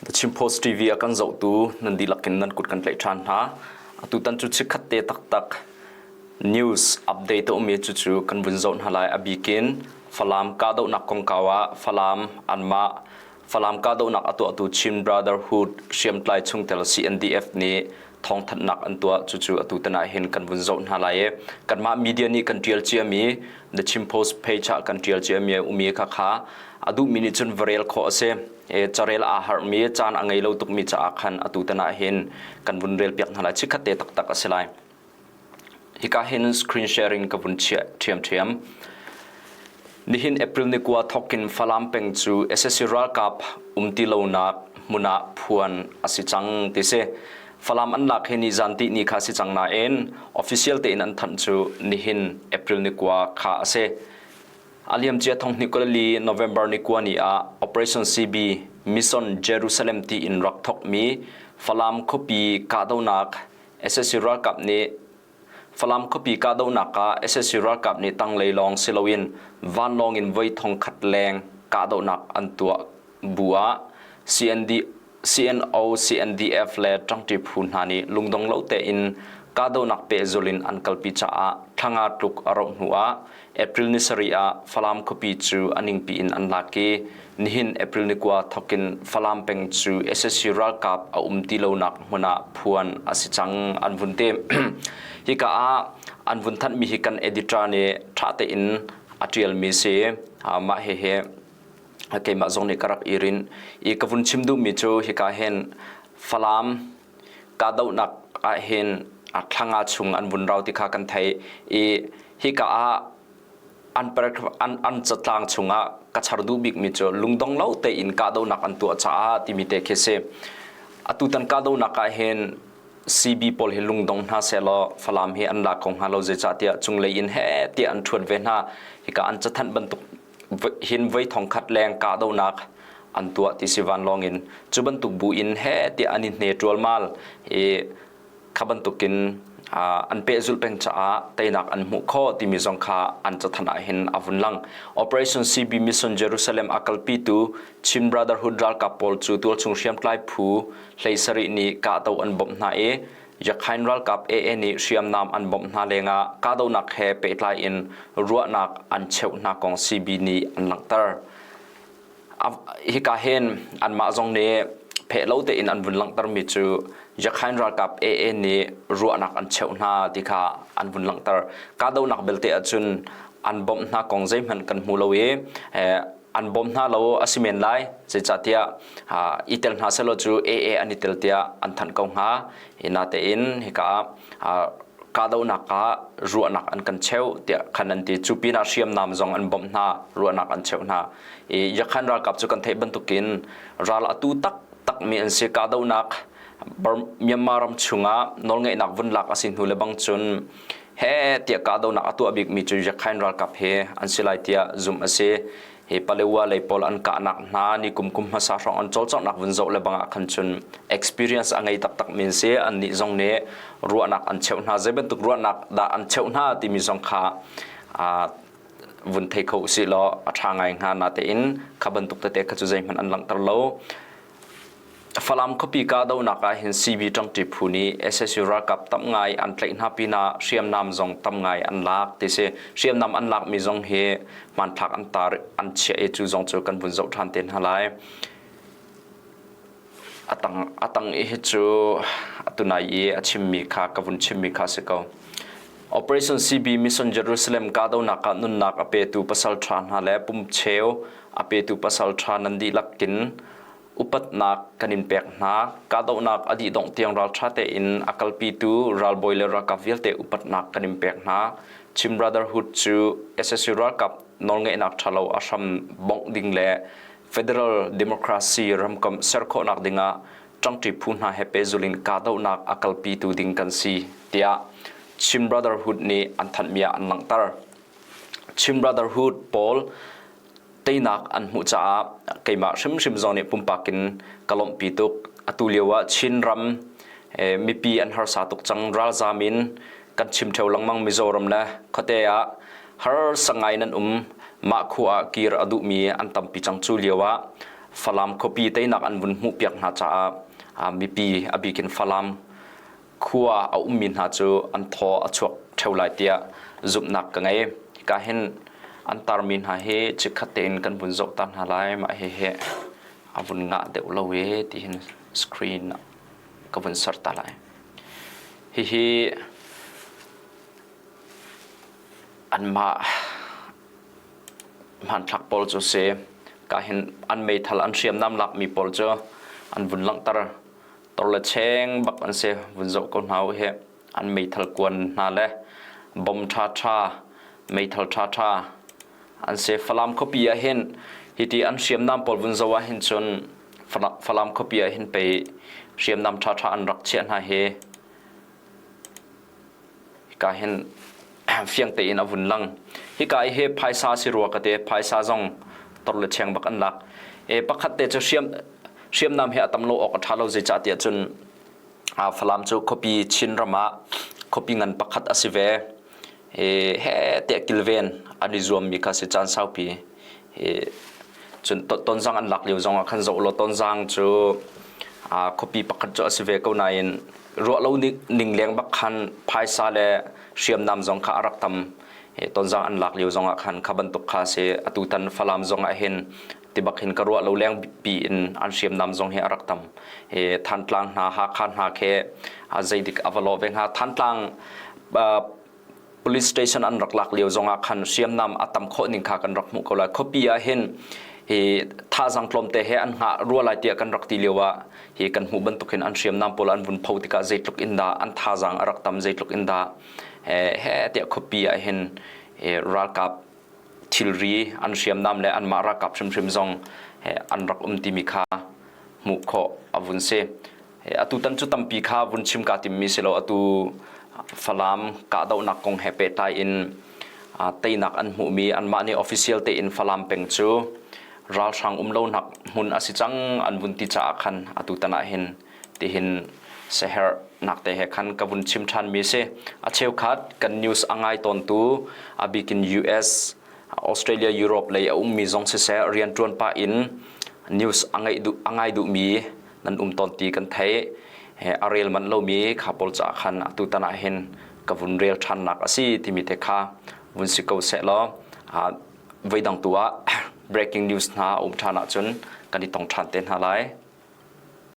The Chin Post TV a kan zohtu nan dihlak in nan kut kan tlaih ṭhan hna. Atutan cu chikkhat te taktak news update a ummi cu cu kan vun zoh hna lai. A bikin Falam kahdohnak kongkau ah Falam anmah Falam kahdohnak a tuahtu Chin Brotherhood hriamtlai chungtel CNDF nih thawngthanhnak an tuah. Cucu atutan ah hin kan vun zoh hna lai i kanmah media nih kan ṭial ciami The Chin Post page ah kan ṭial ciami a ummi kha kha a duhmi nih cun va rel khawh a si. Carel aa harhmi, caan a ngei lo tukmi caah khan atutan ah hin kan vun rel piak hna lai. Chikkhat te taktak a si lai. Hika hin screen sharing ka vun chiah ṭhiamṭhiam. Nihin April ni kua thawkin Falam peng cu SSC ralkap um ti lonak hmun ah phuan a si cang ti si. Falam an lak hi ni zan ti ni kha si cang nain official tein an thanh cu nihin April ni kua kha a si. A liamcia thonghnih 24 November ni kua ni ah Operation CB Mission Jerusalem tiin rak thawkmi Falam khuapi kahdohnak SSC ralkap nih Falam khuapi kahdohnak ah SSC ralkap nih tanglei lawng si loin vanlawng in voi thongkhat leng kahdohnak an tuah bu ah CND, CNO, CNDF le ṭangṭi phu hna nih lungdong lo tein kahdohnak pehzul in an kalpi caah thla tluk a rauh hnu ah April ni sarih ah Falam khuapi cu a ningpi in an lak i nihin April ni kua thokin Falam peng cu SSC ralkap a um ti lonak hmun ah phuan a si cang an vun ti. Hika ah an vun thanhmi hi kan editor nih ṭha tein a ṭialmi si. Mah hihi keimah zong nih ka rak i rinh. I ka vun chim duhmi cu hika hin Falam kahdohnak ah hin a thlanga chung an vun rau ti kha kan theih i hika ah an an an catlang chungah ka char duh bikmi cu lungdong lo tein kahdohnak an tuah caah timi te khi si. Atutan kahdohnak ah hin CB pawl hi lungdong hna sehlaw Falam hi an la ko hnga lo zeicahtiah cunglei in he tiah an ṭhuat ve hna. Hika an cathanh bantuk hin voi thongkhat leng kahdohnak an tuah ti si vanlawng in cu bantuk bu in he tiah an i hne ṭualmal i kha bantukin an pehzulh peng caah teinak an hmuh khawh timi zong kha an cathanh ah hin a vun lang. Operation CB Mission Jerusalem a kalpitu Chin Brotherhood ralkap pawl cu tualchung hriamtlai phu hlei sarih nih kahdo an bawmh hna i Yakhain ralkap AA nih hriamnam an bawmh hna lengah kahdohnak he pehtlai in ruahnak an cheuh hna kong CB nih an langhter. Hika hin anmah zong nih pheh lo tein an vun langhtermi cu Yakhain ralkap AA nih ruahnak an cheuh hna ti kha an vun langhter. Kahdohnak belte ahcun an bawmh hna kong zeihmanh kan hmu lo i an bawm hna lo a si men lai zeicahtiah i tel hna selaw cu AA an i tel tiah an thanh ko hnga natein hika ah kahdohnak ah ruahnak an kan cheuh tiah khan an ti cu pinah hriamnam zong an bawmh hna ruahnak an cheuh hna i Yakhan ralkap cu kan theih bantukin ral atu tak takmi an si kahdohnak Myanmar ram chungah nawlngeihnak vun lak a si hnu le bang cun he tiah kahdohnak a tuah bikmi cu Yakhain ralkap he an si lai tiah zumh a si. Hi Palewa lei pawl an kahnak hna ni kum kum hmasa hrawng an cawlcanghnak vun zoh le bangah khan cun experience a ngei taktak min si an nih zong nih ruahnak an cheuh hna zei bantuk ruahnak dah an cheuh hna timi zong kha vun thei kho usih law a ṭha ngai hnga natein kha bantuk tete kha cu zeihmanh an langhter lo. Falam khuapi kahdohnak ah hin CB ṭangṭi phu nih SSU ralkap tam ngai an tlaih hna pinah hriamnam zong tam ngai an lak ti si. Hriamnam an lakmi zong hi hmanthlak an tar an chiah i cu zong cu kan vun zoh ṭhan te hna lai. Atang atang i hi cu atunai i a chimmi kha ka vun chimmi kha si ko. Operation CB Mission Jerusalem kahdohnak ah nunnak a petu pasal ṭha hna le pumcheu a petu pasal ṭha nan dihlak in upatnak kan in pek hna. Kahdohnak a dih dongh tiang ralṭha tein a kalpitu ralbawi le ralkap vialte upatnak kan in pek hna. Chin Brotherhood cu SSU ralkap nawlngeihnak ṭhalo a hram bongh ding le federal democracy ramkomh ser khawhnak dingah ṭangṭi phu hna he pehzulh in kahdohnak a kalpitu ding kan si tiah Chin Brotherhood nih an thanhmi ah an langhter. Chin Brotherhood pawl teinak an hmuh caah keimah hrimhrim zong nih pumpak in ka lawmhpi tuk. Atu lio ah Chin ram mipi an harsa tuk cang ralzam in kan chim theo lengmang Mizoram le khuate ah harsa ngai nan um mah khua ah kir a duhmi an tampi cang cu lio ah. Falam khuapi teinak an vun hmuhpiak hna caah mipi a bikin Falam khua a ummi hna cu an thaw a chuak ṭheo lai tiah zumhnak ka ngei. Hika hin an tarmi hna hi chikkhat tein kan vun zoh ta hna lai. Mah hihi a vun ngah deuh lo i tihin screen ka vun ser ta lai. Hihi anmah hmanthlak pawl cu si. Ka hin an meithal an hriamnam lakmi pawl cu an vun langhter. Tor le cheng bak an si. Vun zoh ko hna u hi. An meithal kuan hna le bom ṭhaṭha, meithal ṭhaṭha an si. Falam khuapi ah hin hiti an hriamnam pawl vun zoh ah hin cun Falam khuapi ah hin pei hriamnam ṭhaṭha an rak chiah hna hi Hika hin fiang tein a vun lang. Hika i hi phaisa si rua ka te, phaisa zong tor le cheng bak an lak. E, pakhat te cu hriam hriamnam hi a tam lo awk a ṭha lo zeicah tiah cun Falam cu khuapi Chin ram ah khuapi ngan pakhat a si ve. E, he tiah kilven an i zuammi kha si caan saupi. E, cun Tonzang an lak lio zong ah khan zoh law Tonzang cu khuapi pakhat cu a si ve ko nain ruah lo ning leng bak khan phaisa le hriamnam zong kha a rak tam. Tonzang an lak lio zong ah khan kha bantuk kha si atutan Falam zong ah hin tibak hin ka ruah lo leng pi in an hriamnam zong hi a rak tam. Thantlang hna Hakha hna khi zeidik a va lawh ve hnga. Thantlang police station an rak lak lio zongah khan hriamnam a tam khawh ning kha kan rak hmuh ko lai. Khuapi ah hin hi thazang tlawmte he an hngah rua lai tiah kan rak ti lio ah hi kan hmuh bantuk hin an hriamnam pawl an vun pho tikah zeitluk in dah an thazang a rak tam zeitluk in dah he tiah khuapi ah hin ralkap thilri an hriamnam le anmah ralkap hrimhrim zong an rak um timi kha hmuh khawh a vun si. Atutan cu tampi kha vun chim kaa timmi si lo. Atu Falam kahdohnak kong he pehtlai in teinak an hmuhmi anmah nih official tein Falam peng cu ralhrang um lonak hmun a si cang an vun ti caah khan atutan ah hin tihin siaherhnak te he khan ka vun chim ṭhanmi si. A cheukhat kan news a ngai tawntu a bikin US Australia, Europe lei a ummi zong siseh rianṭuan pah in news a ngaih duh a ngai duhmi nan um tawn ti kan theih. A rel manh lomi kha pawl caah khan atutan ah hin ka vun rel ṭhannak a si timi te kha vun si ko seh law voidang tu ah breaking news hna a um ṭhan ahcun kan i tong ṭhan te hna lai.